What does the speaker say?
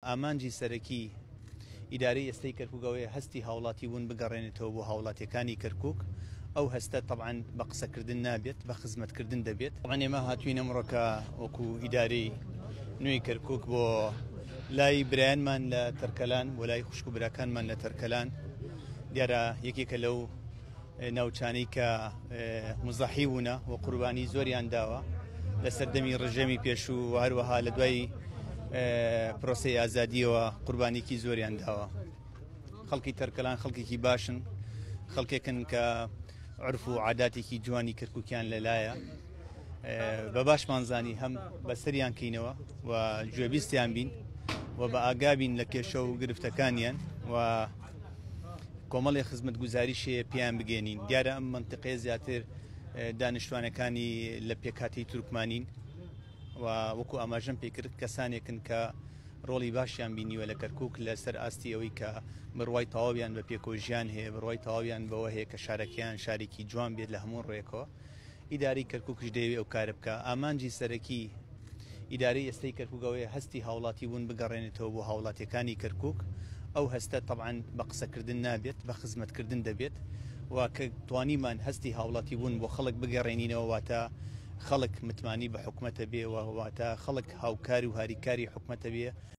ئامانجی سەرەکی ئیدارەی ئێستەی کەرکوک ئەوەیە هەستی هاوڵاتی بوون بگەڕێنێتەوە بۆ هاوڵاتیەکانی کەرکوک، ئەو هەستە تەبعەن بە قسەکردن نابێت، بە خزمەتکردن دەبێت. تەبعەن ئێمە هاتووین ئەمڕۆکە وەکو ئیدارەی نوێی کەرکوک بۆ لای برایانمان لە تەرکەلان، بۆ لای خوشک و براکانمان لە تەرکەلان، دیارە یەکێکە لەو ناوچانەی کە مزەحی بوونە و قوربانی زۆریان داوە لە سەردەمی ڕژێمی پێشوو و هەروەها لە دوای پرۆسەی ئازادیەوە قوربانیکی زۆریان داوە. خەڵکی تەرکەلان خەڵکێکی باشن، خەڵکێکن کە عرف و عاداتێکی جوانی کەرکوکیان لەلایە. بە باشمان زانی هەم بەسەریان کەینەوە و گوێبیستیان بین و بە ئاگابین لە کێشە و گرفتەکانیان و کۆمەڵی خزمەتگوزاریش هەیە پێیان بگەێنین. دیارە ئەم مەنتیقەیە زیاتر دانیشتوانەکانی لە پێکهاتەی تورکمانین و وەکو ئاماژەم پێکرد کەسانێکن کە ڕۆڵی باشیان بینیوە لە کەرکک لەسەر ئاستی ئەوەی کە بڕوای تەواویان بە پێکۆژیان هەیە، بڕوای تەواویان بەوە هەیە کە شارەکەیان شارێکی جوان بێت لە هەموو ڕوویەکەوە. ئیدارەی کەرکوکیش دەیەوێت ئەو کارە بکا. ئامانجی سەرەکی ئیدارەی ئێستەی کەرکوک ئەوەیە هەستی هاوڵاتی بوون بگەڕێنێتەوە بۆ هاوڵاتیەکانی کەرکوک. ئەو هەستە تەبعەن بە قسەکردن نابێت، بە خزمەتکردن دەبێت و کە توانیمان هەستی هاوڵاتی بوون بۆ خەڵک بگەڕێنینەوە واتە خەڵک متمانی بە حکومەتە بێ و واتە خەڵک هاوکار و هاریکاری حکومەتە بێ.